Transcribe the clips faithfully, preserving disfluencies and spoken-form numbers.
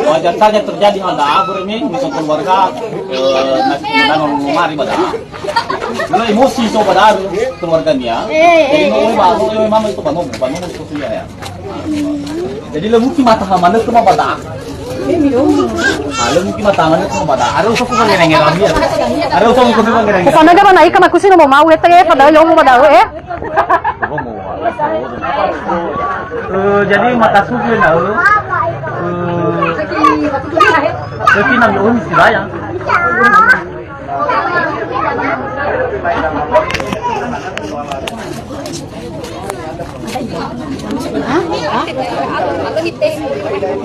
Wajar saja terjadi hal da'a, berarti ini keluarga, eh, nas-, nanong mari ba da'a. Kalau emosi so ba da'a keluarganya. Jadi, no, ba, no, mama itu ba nomo, ba nomo itu ya. Jadi, lö mungkin mata hama lö cuma ba da'a. Ah, lö mungkin mata hama lö cuma ba da'a. Ada usah ku ngereng-ngereng dia. Ada usah ku ngereng-ngereng. Pokoknya gak mana ikan aku sih mau mau, eh, teh, padahal ya mau ba da'a, eh. Eh, jadi mata suku na, eh, eh, tapi nami umi siraya.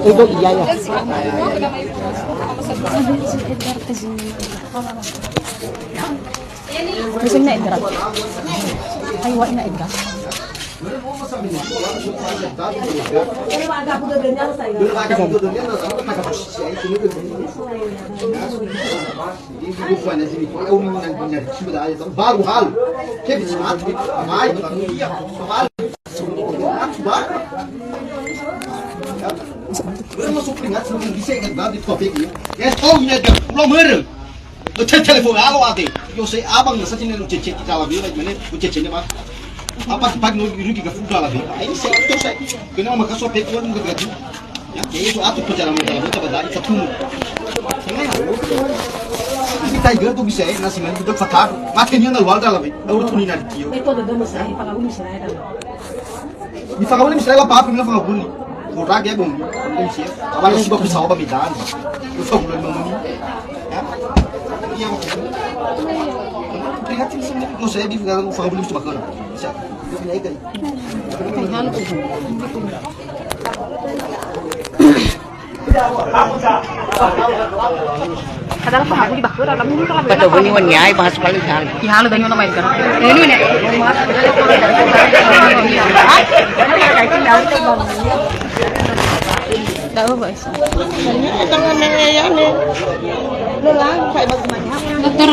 Itu iya ya. Bisa na Edgar. Ayo, wa ina Edgar. Baru hal. Belum masuk peringatan, belum bisa ingat banget di topik ini. Ya, tahu ini ada pulau mereng. Lo te-, telepon alo ate. Yo se abang na saja ni lo cece kita la bela, mana lo cece ni, Bang. Apa pagi no rugi ka fuda la bela. Ini saya tu saya. Kena maka so pe kuat muka gaji. Ya, ya itu atu pacara muka la bela, coba dari satu. Ini tiger tu bisa, eh, nasi mandi tu fatal. Mati ni na luar dalam. Baru tu ni nari kio. Itu ada dama saya, pangawuli saya. Ni fangawuli misalnya apa, apa ni fangawuli. Kurang ya, Bung. Ini sih. Apa sih, Bang, bisa apa bidang? Itu bulan mau ni. Ya. Iya, Bang. Prihatin sih, mau saya di fangawuli itu bakal. Bisa. Dia punya ikan. Padahal pahaguli bakura, tapi ini kalau Pada buni wan nyai bahas paling hal. Ihalo danyo nama ikan. Eh, ini nih. Tahu, Pak. Ini tangan ya nih. Lelang, kayak bagaimana? Dokter.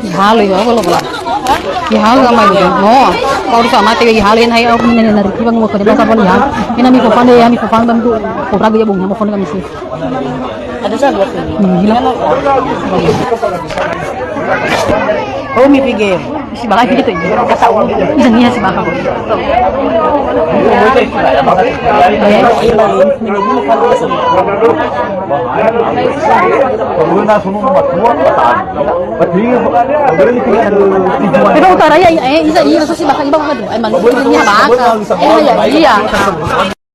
Ihalo ya, kalau pula. Ihalo sama itu. Oh, kalau sama teh ihalo yang hai aku ini nari tiba ngomong ke dia sama lihat. Ini mi fofan deh ya, mi fofan dan tu. Kau ragu ya, Bung, ya, mau fofan kami sih. Ada satu. Hmm, gila. Oh, mi pige. Si baka pige tuh. Bisa nih si baka. Eh. Itu utara ya, eh, isa, iya, si baka, iba, aduh, emang ini baka. Eh, iya, iya.